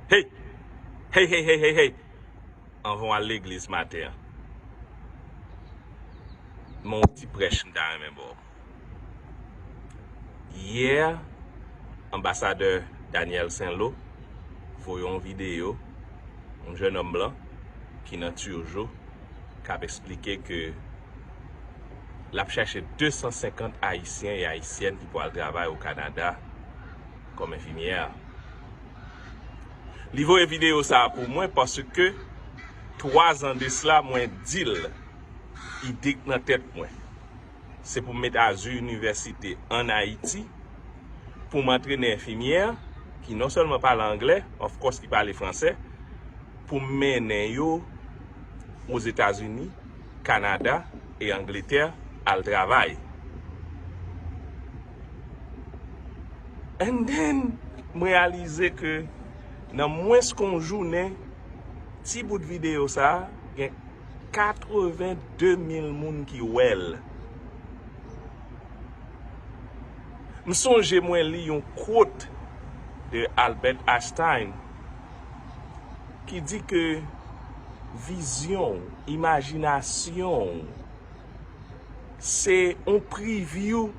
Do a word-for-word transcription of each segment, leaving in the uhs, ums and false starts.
Hey! Hey, hey, hey, hey, hey! Anvan w al legliz maten an, men yon ti prèch m ta renmen ba w. Yè, anbasadè Daniel Saint-Lo voye yon videyo, yon jennonm blan ki nan Turgeau, k ap eksplike ke l ap chèche de san senkant Ayisyen e Ayisyèn ki pou al travay o Kanada kòm enfimyè. Li voye videyo sa a pou mwen paske twa zan de sila, mwen di l ide k nan tèt mwen. Se pou m met Azur Université ann Ayiti, pou m antrene enfimyè ki non sèlman pale anglè, of course, ki pale fransè, pou m mennen yo Ozetazini, Kanada e Angletè al travay. And then, m reyalize ke nan mwens ke yon jounen, ti bout videyo sa a, gen katreven de mil moun ki wè l. M sonje mwen li yon quote de Albert Einstein ki di ke vizyon w, imajinasyon w, se yon preview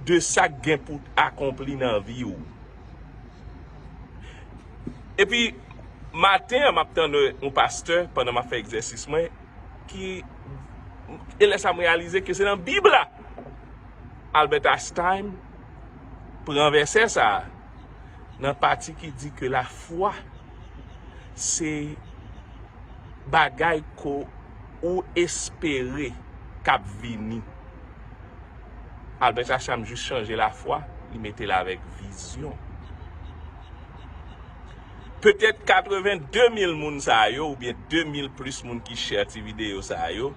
de sa k gen pou akonpli nan vi w. Epi, maten an, m ap tande yon pastè pandan m ap fè egzèsis mwen, ki, e lè sa m reyalize ke se nan Bib la, Albert Einstein pran vèsè sa a, nan pati ki di ke lafwa se bagay ke ou espere k ap vini. Albert Einstein jis chanje lafwa, li mete l avèk vizyon. Petèt katreven de mil moun sa yo, oubyen de mil plis moun ki share ti videyo sa yo,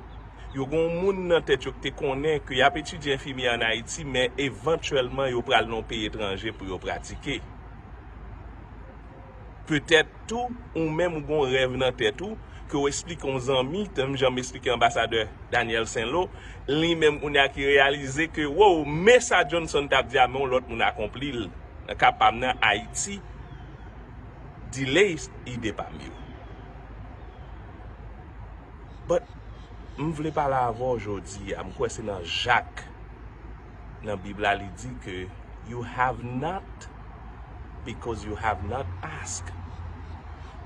yo gen yon moun nan tèt yo ki te konnen ke y ap etidye enfimyè ann Ayiti, men evantyèlman yo pral nan yon peyi etranje pou yo pratike. Petèt tou, ou menm ou gen yon rèv nan tèt ou, ke w eksplike yon zanmi, tanm jan m eksplike anbasadè Daniel Saint-Lo, li menm kounye a ki reyalize ke, wow, men sa Johnson t ap di a, men yon lòt moun akonpli l. Nan ka pa m nan, Ayiti delay ide pa m yo. But, m vle pale avè w jodi a, m kwè se nan Jak, nan Bib la, li di ke you have not because you have not asked.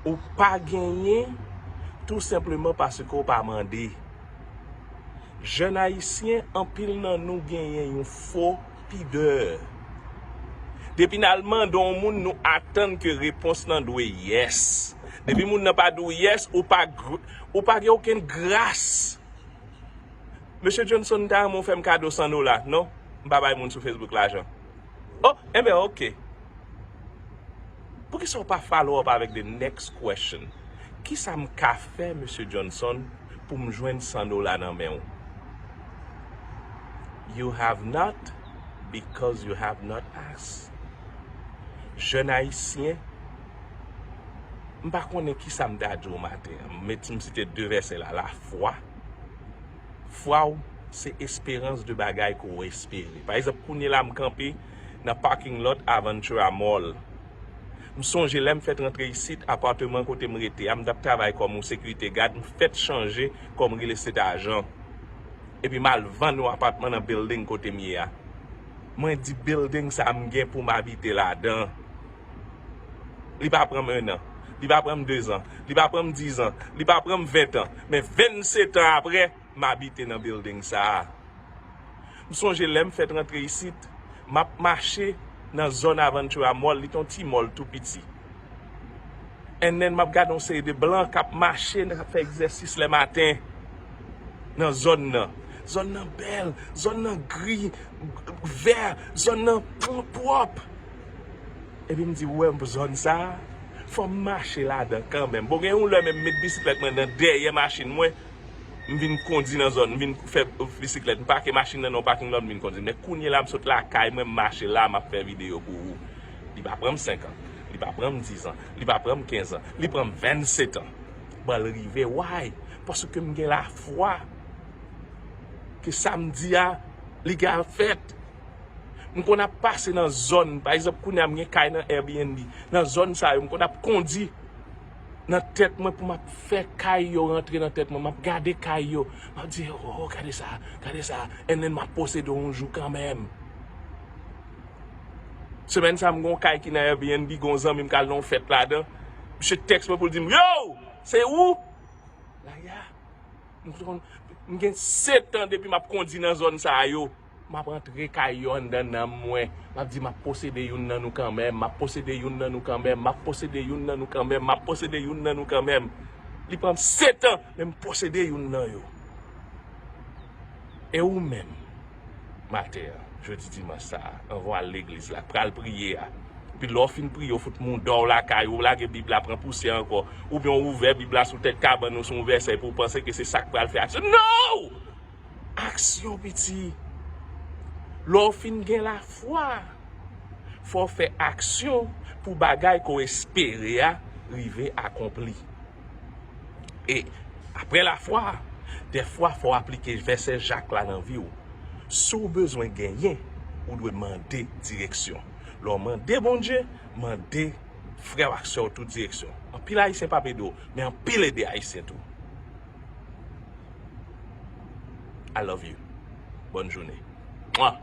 Ou pa genyen tou senpleman paske w pa mande. Jèn ayisyen, anpil nan nou genyen yon fo pidè. Depi n al mande yon moun, nou atann ke repons lan dwe yes. Depi moun nan pa di w yes, ou pa gr-, ou pa gen okenn gras. Mesye Johnson, m ta renmen w fè m kado san dola. Non, m pa bay moun sou Facebook lajan. Oh, enben, oke. Poukisa w pa follow up avèk the next question? Kisa m ka fè, Mesye Johnson, pou m jwenn san dola nan men w? You have not because you have not asked. Jèn ayisyen, m pa konnen kisa m ta di w maten an. M met, m site de vèsè la, lafwa. Fwa w se esperans de bagay ke w espere. Pa egzanp, kounye la m kanpe nan parking lot Aventura Mall. M sonje lè m fèt rantre isit, apatman kote m rete a, m t ap travay kòm yon sekirite gad, m fèt chanje kòm real estate agent. Epi m al vann yon apatman nan building kote m ye a. Mwen di building sa a m gen pou m abite ladan. Li pa pran m en an, li pa pran m de zan, li pa pran m diz an, li pa pran m ven an, men vennsetan apre, m abite nan building sa a. M sonje lè m fèt rantre isit, m ap mache nan zòn Aventura Mall, li t on ti mall tou piti. And then m ap gade yon seri de blan k ap mache, k ap fè egzèsis lèmaten nan zòn nan. Zòn nan bèl, zòn nan gri, vè, zòn nan pwòp. Epi m di, ou wè zòn sa a, fò m mache ladan kanmenm. Bon, gen yon lè menm m met bisiklèt mwen nan dèyè machin mwen, m vin kondi nan zòn, m vin fè bisiklèt, m pake machin nan nan yon parking lot, m vin kondi. Men kounye la, m sot lakay mwen, m mache la, m ap fè videyo pou ou. Li pa pran m senk an, li pa pran m diz an, li pa pran m kenz an, li pran m vennsetan. Bon, l rive, why? Paske m gen lafwa ke sa m di a, li ka fèt. M konn ap pase nan zòn, pa egzanp, kounye a m gen kay nan Airbnb. Nan zòn sa yo, m konn ap kondi nan tèt mwen pou m ap fè kay yo rantre nan tèt mwen. M ap gade kay yo. M ap di, oh, gade sa, gade sa. And then m ap posede yon jou kanmenm. Semèn sa, m gen yon kay ki nan Airbnb, gen yon zanmi m k al nan yon fèt ladan. Misye tèks mwen pou l di m, yo, se ou? Laya, m konn, m gen sèt an depi m ap kondi nan zòn sa yo. M ap rantre kay yo anndan nanm mwen. M ap di, m ap posede youn nan nou kanmenm, m ap posede youn nan nou kanmenm, m ap posede youn nan nou kanmenm, m ap posede youn nan nou kanmenm. Li pran m sèt an, men m posede youn nan yo. E ou menm, maten an, jodi dimanch sa a, anvan w al legliz la, pral priye a. Epi lè w fin priye, w fout mouda w lakay ou, w lage Bib la pran pousyè ankò. Oubyen w ouvè Bib la sou tèt kabann ou, sou yon vèsè, epi w panse ke se sa k pral fè aksyon. No! Aksyon, piti. Lè w fin gen lafwa, fò w fè aksyon pou bagay ke w espere a rive akonpli. E apre lafwa, dèfwa fò w aplike vèsè Jak la nan vi w. Si w bezwen genyen, ou dwe mande direksyon. Lè w mande Bondye, mande frè w ak sè w tou direksyon. Anpil Ayisyen p ap ede w, men anpil ede Ayisyen tou. I love you. Bòn jounen. Mwa.